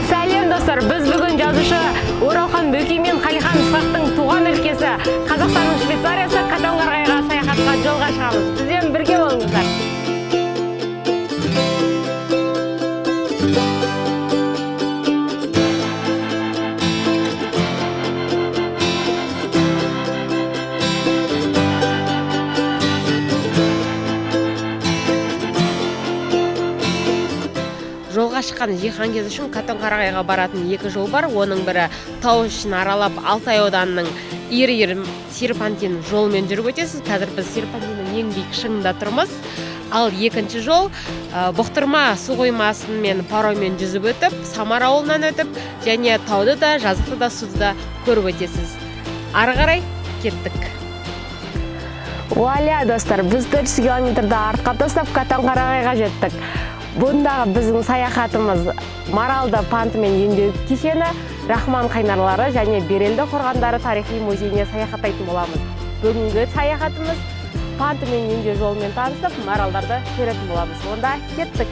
Сәлем, достар! Біз бүгін жазушы Оралхан Бөкей мен Қалихан Ысқақтың туған өлкесі, Қазақстанның Швейцариясы Катонқарағайға саяхатқа жолға шығамыз. Бізбен бірге болыңыздар. Жолға шыққан жиһанкез үшін Катонқарағайға баратын екі жол бар. Оның бірі тау ішін аралап, Алтай ауданының иір серпантин жолымен жүріп өтесіз. Қазір біз серпантиннің ең биік шыңында тұрмыз. Ал екінші жол Бұқтырма су қоймасымен пароммен жүзіп өтіп, Самар ауылынан өтіп және тауды да, жазықты да, суды да көріп өтесіз. Ары қарай кеттік. Уаля, достар, біз 400 километрді артқа тастап, Катонқарағайға жеттік. Бұндағы біздің саяхатымыз Маралды пантымен емдеу кешені, Рахман қайнарлары және Берелді қорғандары тарихи музейіне саяхаттайтын боламыз. Бүгінгі саяхатымыз пантымен емдеу жолымен танысып, маралдарды көретін боламыз. Онда кеттік.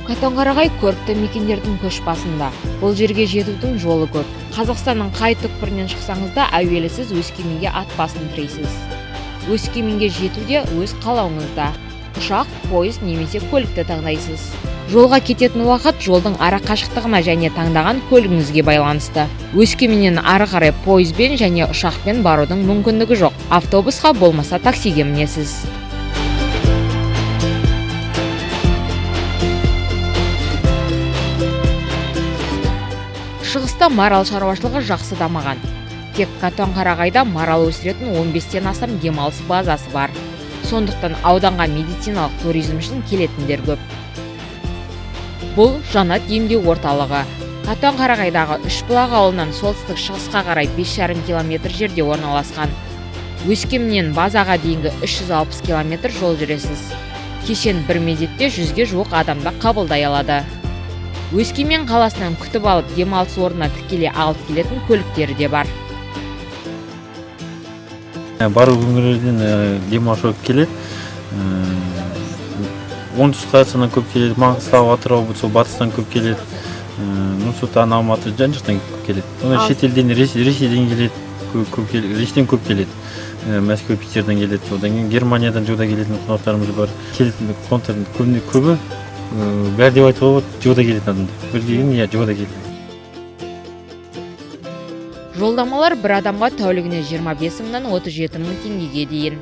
Катонқарағай көрікті мекендердің көш басында. Бұл жерге жетудің жолы көп. Қазақстанның қай түкпірінен шықсаңыз да, әуелі сіз Өскеменге ат басын тірейсіз. Өскеменге жету де өз қалауыңызда. Ұшақ, пойыз немесе көлікті таңдайсыз. Жолға кететін уақыт жолдың ара қашықтығына және таңдаған көлігіңізге байланысты. Өскеменнен ары қарай пойызбен және ұшақпен барудың мүмкіндігі жоқ. Автобусқа болмаса таксиге мінесіз. Шығыста марал шаруашылығы жақсы дамыған. Тек Катонқарағайда марал өсіретін 15-тен астам демалыс базасы бар. Сондықтан ауданға медициналық туризм үшін келетіндер көп. Бұл Жанат емдеу орталығы. Катонқарағайдағы Үшбұлақ ауылынан солтүстік шығысқа қарай 5,5 километр жерде орналасқан. Өскеменнен базаға дейінгі 360 километр жол жүресіз. Кешен бір мезетте 100-ге жуық адамды қабылдай алады. Өскемен қаласынан күтіп алып, демалыс орнына тікелей алып келетін көліктері де бар. Барлық өңірлерден демалушылар келеді. Оңтүстік Қазақстаннан көп келеді, Маңғыстау, Атырау, сол батыстан көп келеді. Нұр Сұлтан, Алматы, жан жақтан көп келеді. Одан шетелден, Ресейден келеді, көп келеді, Ресейден көп келеді. Мәскеу, Питерден келеді. Одан кейін Германиядан жолда келетін қонақтарымыз бар. Келетін қонақтардың көбіне көбі, бәрі деп айтуға болады, жолда келетін адамдар. Бір деген, иә, жолда келеді. Жолдамалар бір адамға тәулігіне 25 мыңнан 37 мың теңгеге дейін.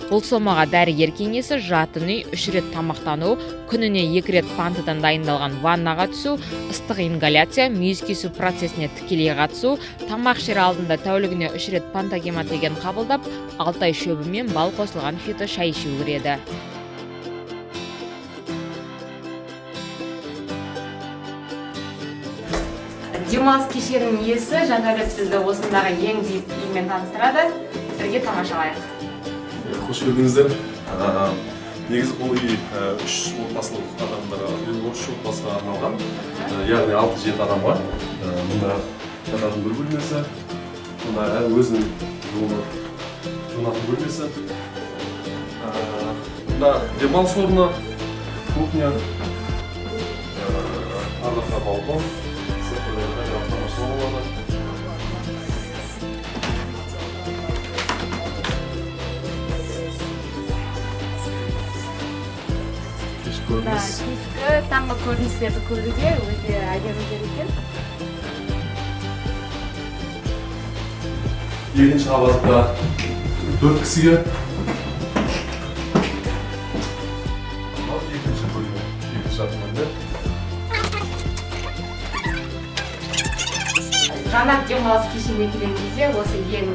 Бұл сомаға дәрігер кеңесі, жатын үй, 3 рет тамақтану, күніне 2 рет пантыдан дайындалған ваннаға түсу, ыстық ингаляция, мүйіз кесу процесіне тікелей қатысу, тамақ ішер алдында тәулігіне 3 рет пантогематоген қабылдап, алтай шөбі мен бал қосылған фито шай ішу кіреді. Демалыс кешенінің иесі Жанәбілет бізді осындағы ең биік үймен таныстырады. Бірге тамашалайық. Қош келдіңіздер. Негізі бұл үй үш отбасылық адамдарға, үш отбасыға арналған. Яғни 6-7 адамға. Мұнда жататын бір бөлмесі, мұнда өзінің жуынатын бөлмесі. Мұнда демалыс орны, кухня, ар жақта балкон. Кешкі таңғы көріністерді көруге өте әдемі жер екен. Екінші қабатта 4 кісіге. Мынау екінші бөлме, екінші жатын бөлме. Жанат демалыс кешеніне келген кезде осы ең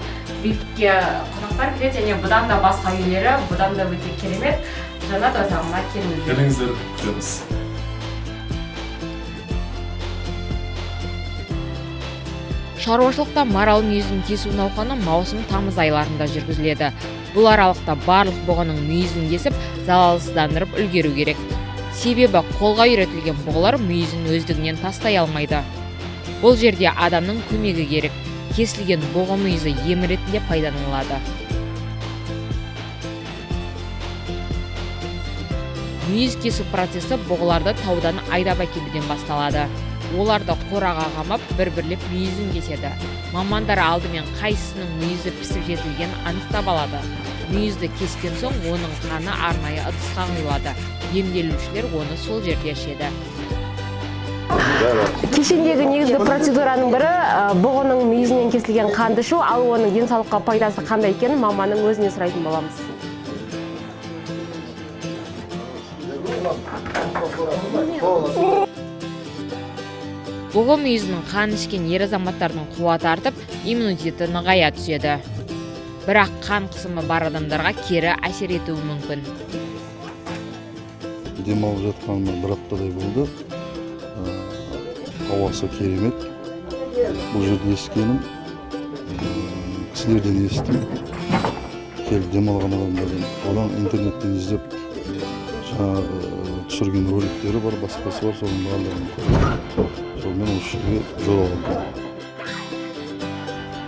биікке қонақтар келеді және бұдан да басқа үйлері, бұдан да өте керемет. Жанат орталығына келіңіздер. Келіңіздер, күтеміз. Шаруашылықта марал мүйізін кесу науқаны маусым тамыз айларында жүргізіледі. Бұл аралықта барлық бұғының мүйізін кесіп, залалсыздандырып үлгеру керек. Себебі қолға үйретілген бұғылар мүйізін өздігінен тастай алмайды. Бұл жерде адамның көмегі керек. Кесілген бұғы мүйізі ем ретінде пайдаланылады. Мүйіз кесу процесі бұғыларды таудан айдап әкелуден басталады. Оларды қораға қамап, бір-бірлеп мүйізін кеседі. Мамандар алдымен қайсысының мүйізі пісіп жетілгенін анықтап алады. Мүйізді кескен соң оның қаны арнайы ыдысқа құйылады. Емделушілер оны сол жерде ішеді. Кешендегі негізгі процедураның бірі бұғының мүйізінен кесілген қанды ішу, ал оның денсаулыққа пайдасы қандай екенін маманның өзінен сұрайтын боламыз. Бұғы мүйізінің қанын ішкен ер азаматтардың қуаты артып, иммунитеті нығая түседі. Бірақ қан қысымы бар адамдарға кері әсер етуі мүмкін. Демалып жатқаныма бір аптадай болды. Ауасы керемет. Бұл жерде ескенім, кісілерден естім. Келіп демалған адамдардан, одан интернеттен іздеп жаңағы түсірген роликтері бар, басқасы бар, соның барлығын көріп, сонымен осы жерге жол алдым.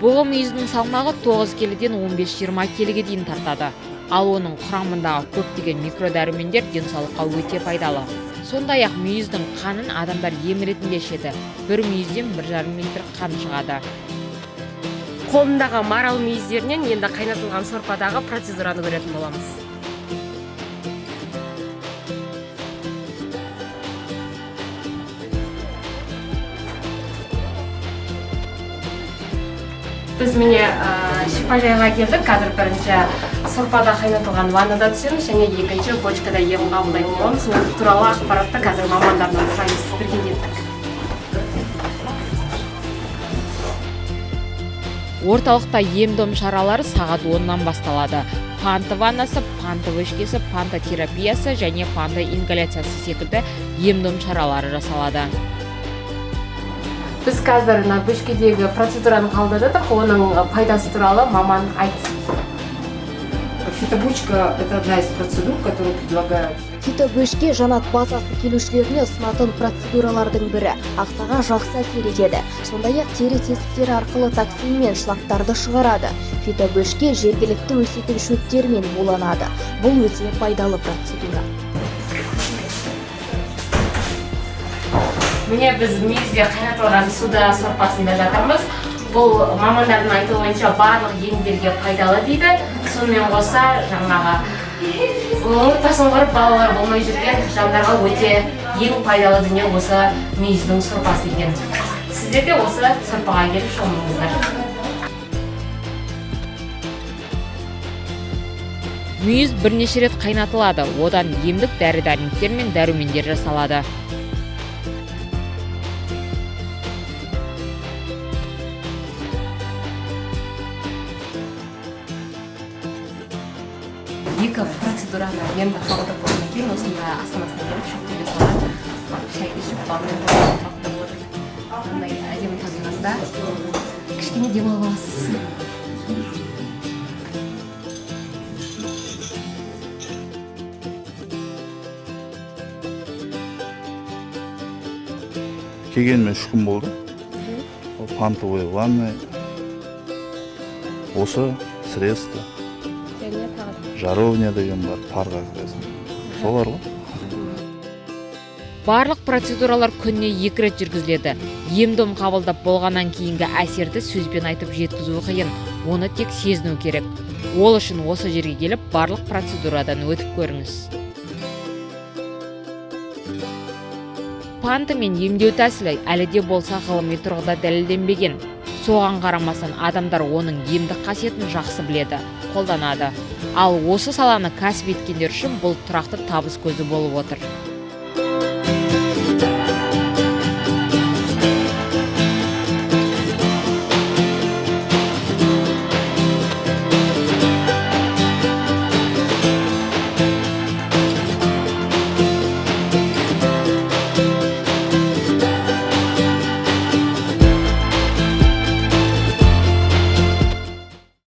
Бұғы мүйізінің салмағы 9 келіден 15-20 келіге дейін тартады. Ал оның құрамындағы көптеген микродәрумендер денсаулыққа өте пайдалы. Сондай-ақ мүйіздің қанын адамдар ем ретінде ішеді. Бір мүйізден 1,5 литр қан шығады. Қолындағы марал мүйіздерінен енді қайнатылған сорпадағы процедураны көретін боламыз. Біз міне шипажайға келдік. Қазір бірінші сорпада қайнатылған ваннада түсеміз және екінші бочкада ем қабылдайтын боламыз. Ол туралы ақпаратты қазір мамандардан сұраймыз. Бірге кеттік. Орталықта ем-дом шаралары сағат 10-нан басталады. Панта ваннасы, панта бөшкесі, панта терапиясы және панта ингаляциясы секілді ем-дом шаралары жасалады. Біз қазір мына бөшкедегі процедураны қабылдап жатырмыз. Оның пайдасы туралы маман айтсын. Фитобочка – это одна из процедур, которую предлагают. Фитобөшке жанат базасы келушілеріне ұсынатын процедуралардың бірі. Ағзаға жақсы әсер етеді. Сондай-ақ тері тесіктері арқылы токсин мен шлактарды шығарады. Фитобөшке жергілікті өсетін шөптермен буланады. Бұл өте пайдалы процедура. Міне біз мүйізде қайнатылған суда сорпасында жатырмыз. Бұл мамандардың айтуы бойынша барлық емдерге пайдалы дейді. Сонымен қоса жаңағы отбасын құрып балалар болмай жүрген жандарға өте ең пайдалы дүние осы мүйіздің сорпасы екен. Сіздер де осы сорпаға келіп шомылыңыздар. Мүйіз бірнеше рет қайнатылады. Одан емдік дәрі-дәрмектер мен дәрумендер жасалады. Екі процедураны енді қабылдап болғаннан кейін осында асханасына келіп шөптерге салған шай ішіп балмен қабылдап отыр. Мындай әдемі табиғатта кішкене демалып аласыз. Келгеніме 3 күн болды. Пантовые ванны, осы средства. Жаровня деген бар, парға кіресің. Солар ғой. Барлық процедуралар күніне 2 рет жүргізіледі. Ем-дом қабылдап болғаннан кейінгі әсерді сөзбен айтып жеткізу қиын. Оны тек сезіну керек. Ол үшін осы жерге келіп барлық процедурадан өтіп көріңіз. Панта мен емдеу тәсілі әлі де болса ғылыми тұрғыда дәлелденбеген. Соған қарамастан адамдар оның емдік қасиетін жақсы біледі, қолданады. Ал осы саланы кәсіп еткендер үшін бұл тұрақты табыс көзі болып отыр.